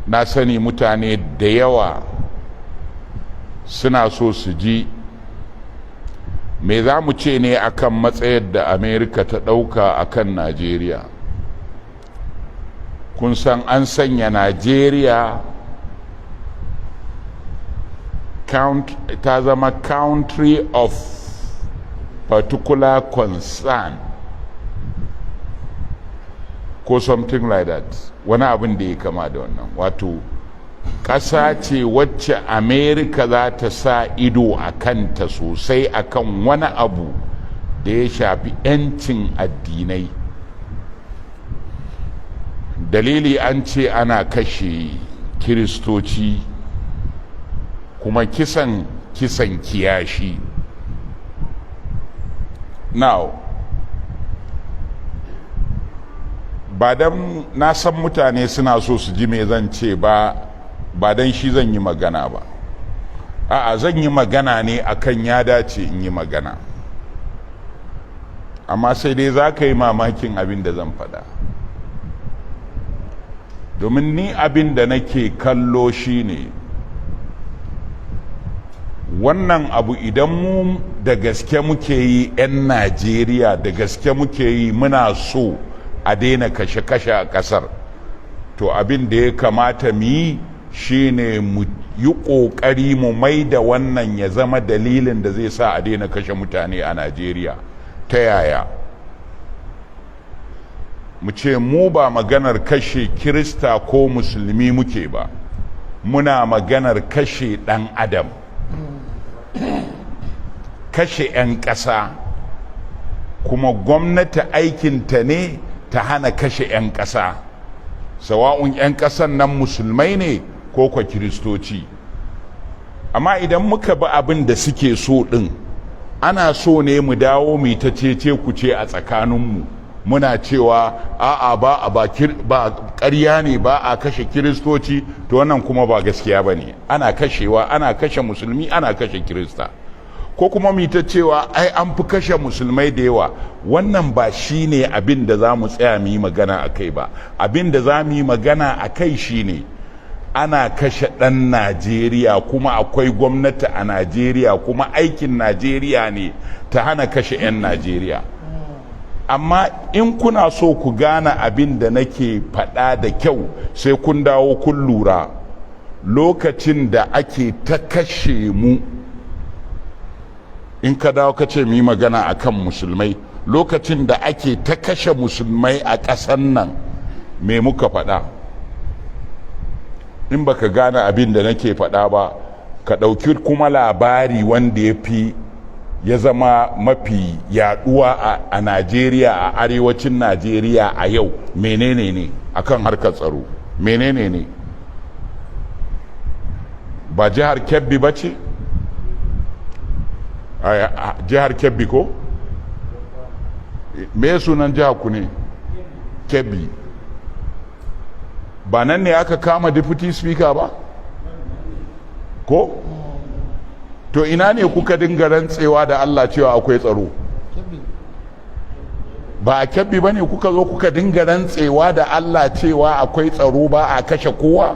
Na sani mutane da yawa suna so su ji me za mu ce ne akan matsayar da Amerika ta ɗauka akan Najeriya. Kun san an sanya Najeriya ta zama country of particular concern ko something like that, wani abin da ya kama da wannan. Wato ƙasa ce wacce Amerika za ta sa ido a kanta sosai akan wani abu da ya shafi 'yancin addinai. Dalili, an ce ana kashe Kiristoci, kuma kisan kiyashi. Now, ba dan na san mutane suna so su ji me zan ce ba, ba dan shi zan yi magana ba. A'a, zan yi magana ne akan ya dace in yi magana, amma sai dai za ka yi mamakin abin da zan faɗa, domin ni abin da nake kallo shine wannan abu, idan mu da gaske muke yi, 'yan Najeriya, da gaske muke yi muna so a daina kashe-kashe a ƙasar, to abin da ya kamata mu yi shine mu yi ƙoƙari mu mai da wannan ya zama dalilin da zai sa a daina kashe mutane a Najeriya. Ta yaya? Mu ce mu ba maganar kashe Kirista ko Musulmi muke ba, muna maganar kashe ɗan adam, kashe 'yan ƙasa, kuma gwamnati aikinta ne ta hana kashe 'yan ƙasa, sawa'un 'yan ƙasan nan Musulmai ne ko kwa Kiristoci. Amma idan muka bi abin da suke so ɗin, ana so ne mu dawo mu ta cece kuce a tsakaninmu, muna cewa a'a, ba a ba ƙarya ne, ba a kashe Kiristoci. To wannan kuma ba gaskiya ba ne. Ana kashewa, ana kashe Musulmi, ana kashe Kirista. Ko kuma mu ta cewa ai an fi kashe Musulmai da yawa. Wannan ba shi ne abin da za mu tsaya mu yi magana a kai ba. Abin da za mu yi magana a kai shi ne ana kashe ɗan Najeriya, kuma akwai gwamnati a Najeriya, kuma aikin Najeriya ne ta hana kashe 'yan Najeriya. Amma in kuna so ku gane abin da nake faɗa da kyau, sai kun dawo kun lura lokacin da ake ta kashe mu. In ka dawo ka ce mu yi magana akan Musulmai, lokacin da ake ta kashe Musulmai a ƙasan nan, me muka faɗa? In baka gane abin da nake faɗa ba, ka ɗauki kuma labari wanda ya fi ya zama mafi yaduwa a Najeriya, a arewacin Najeriya a yau, menene ne akan harkar tsaro? Menene ne? Ba jihar Kebbi ba ce? Jihar Kebbi ko me sunan jihar ku ne? Kebbi. Ba nan ne aka kama deputy speaker ba ko? To ina ne kuka dinga rantsewa da Allah cewa akwai tsaro? Ba a Kebbi ba ne kuka zo kuka dinga rantsewa da Allah cewa akwai tsaro, ba a kashe kowa?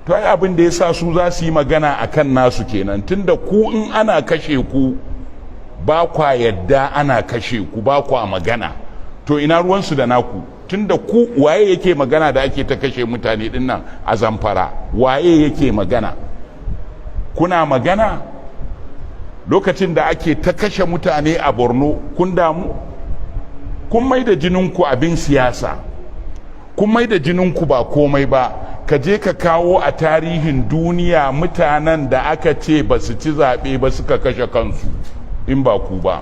To ai abin da ya sa su za su yi magana a kan nasu kenan, tunda ku in ana kashe ku ba kwa yadda ana kashe ku, ba kwa magana, to ina ruwansu da naku? Tunda ku, waye yake magana da ake ta kashe mutane din nan a Zamfara? Waye yake magana? Kuna magana lokacin da ake ta kashe mutane a Borno? Kun damu? Kun mai da jininku abin siyasa, kun mai da jininku ba komai ba. Ka je ka kawo a tarihin duniya mutanen da aka ce ba su ci zaɓe ba suka kashe kansu, in ba ku ba.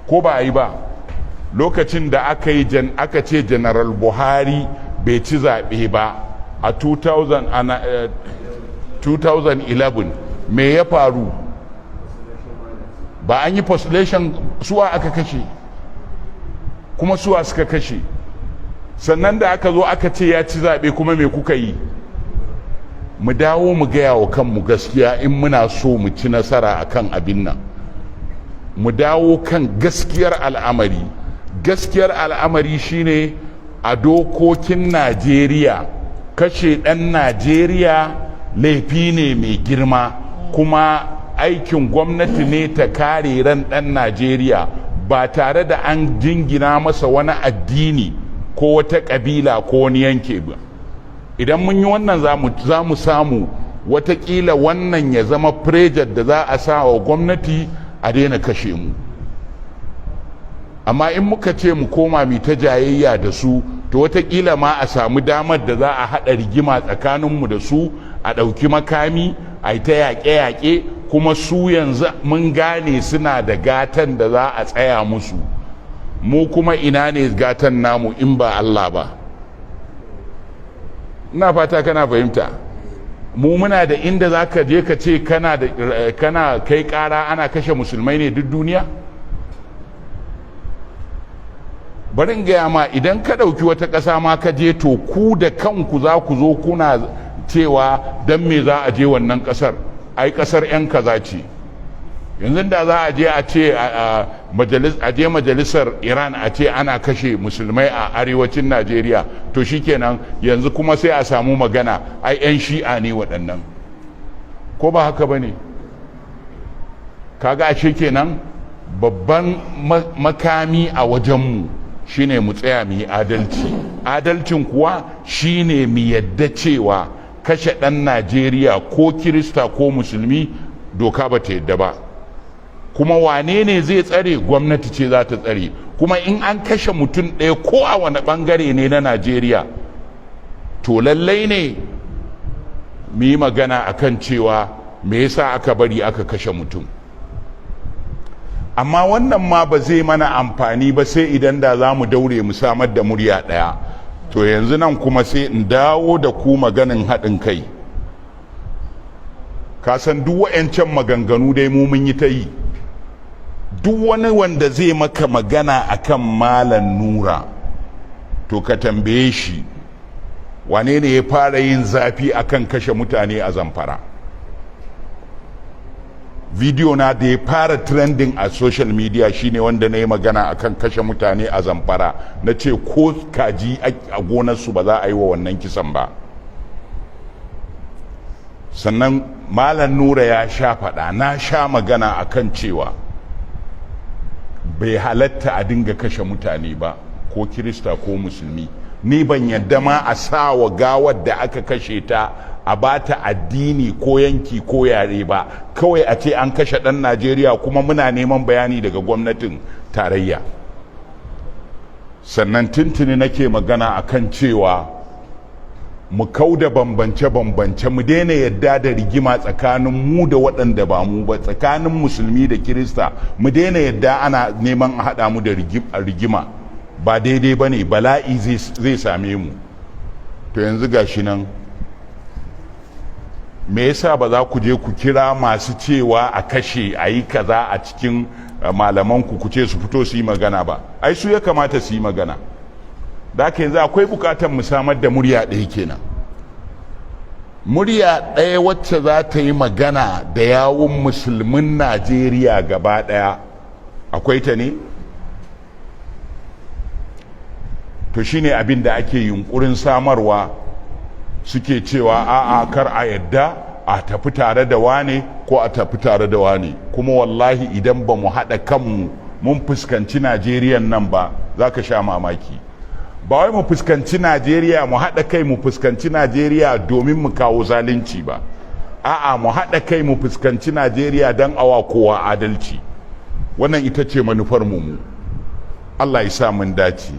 Ko ba a yi ba? Lokacin da aka yi, aka ce General Buhari bai ci zaɓe ba a 2011, me ya faru? Ba an yi postulation? Suwa aka kashe kuma suwa suka kashe? Sannan da aka zo aka ce ya ci zaɓe kuma, me kuka yi? Mu dawo mu gaya wa kanmu gaskiya in muna so mu ci nasara a kan abin nan. Mu dawo kan gaskiyar al'amari. Gaskiyar al'amari shine a dokokin Najeriya Kashe ɗan Najeriya laifi ne mai girma, kuma aikin gwamnati ne ta kare ran ɗan Najeriya ba tare da an jingina masa wani addini ko wata ƙabila ko wani yanke ba. Idan mun yi wannan, za mu samu watakila wannan ya zama pressure da za a sa wa gwamnati a daina kashe mu. Amma in muka ce mu koma mu ta jayayya da su, to watakila ma a samu damar da za a haɗa rigima tsakaninmu da su, a ɗauki makami a yi ta yaƙe-yaƙe. Kuma su yanzu mun gane suna da gatan da za a tsaya musu. Mu kuma ina ne gatan namu in ba Allah ba? Ina fata kana fahimta. Mu muna da inda za ka je ka ce kana kai ƙara ana kashe musulmai ne duk duniya? Bari in gaya ma, idan ka ɗauki wata ƙasa ma ka je, to ku da kanku za ku zo kuna cewa, don me za a je wannan ƙasar? Ai ƙasar 'yan kaza ce. Yanzu da za a je a ce a je majalisar Iran a ce ana kashe musulmai a arewacin Najeriya, to shikenan, yanzu kuma sai a samu magana, ai 'yan Shi'a ne waɗannan. Ko ba haka ba ne? Kaga ashe kenan babban makami a wajenmu shine mu tsaya mu yi adalci. Adalcin kuwa shine mu yadda cewa kashe ɗan Najeriya, ko Kirista ko Musulmi, doka ba ta yadda ba. Kuma wane ne zai tsare? Gwamnati ce za ta tsare. Kuma in an kashe mutum ɗaya, ko a wani ɓangare ne na Najeriya, to lallai ne mu yi magana akan cewa me yasa aka bari aka kashe mutum. Amma wannan ma ba zai mana amfani ba sai idan da za mu daure mu samar da murya ɗaya. To yanzu nan kuma sai in dawo da ku maganin haɗin kai. Ka san duk wa'yancan maganganu dai mu mun yi ta yi. Duk wani wanda zai maka magana akan Malam Nura, to ka tambaye shi wane ne ya fara yin zafi akan kashe mutane a Zamfara. Video na da ya fara trending a social media shine wanda na yi magana akan kashe mutane a Zamfara, na ce ko kaji a gonarsu ba za a yi wa wannan kisan ba. Sannan Malam Nura ya sha faɗa, na sha magana akan cewa bai halatta a dinga kashe mutane ba, ko Kirista ko Musulmi. Ni ban yadda ma a sa wa gawar da aka kashe ta a bata addini ko yanki ko yare ba. Kawai a ce an kashe ɗan Najeriya, kuma muna neman bayani daga gwamnatin tarayya. Sannan tuntuni nake magana akan cewa mu kau da bambance-bambance, mu daina yadda da rigima tsakanin mu da waɗanda ba mu ba, tsakanin Musulmi da Kirista. Mu daina yadda ana neman a haɗa mu da rigima. Ba daidai ba ne, bala'i zai same mu. To yanzu gashi nan, me yasa ba za ku je ku kira masu cewa a kashe, a yi kaza a cikin malamanku, ku ce su fito su yi magana ba? Ai su ya kamata su yi magana. Da haka yanzu akwai bukatar mu samar da murya ɗaya kenan, murya ɗaya wacce za ta yi magana da yawun Musulmin Najeriya gaba ɗaya. Akwai ta ne? To shine abin da ake yunkurin samarwa. Suke cewa a'a, kar a yadda a tafi tare da wane ko a tafi tare da wane. Kuma wallahi idan ba mu haɗa kanmu mun fuskanci Najeriya nan ba, za ka sha mamaki. Ba wai mu fuskanci Najeriya, mu haɗa kai mu fuskanci Najeriya domin mu kawo zalunci ba. A'a, mu haɗa kai mu fuskanci Najeriya don awa kowa adalci. Wannan ita ce manufar mu. Allah ya sa mun dace.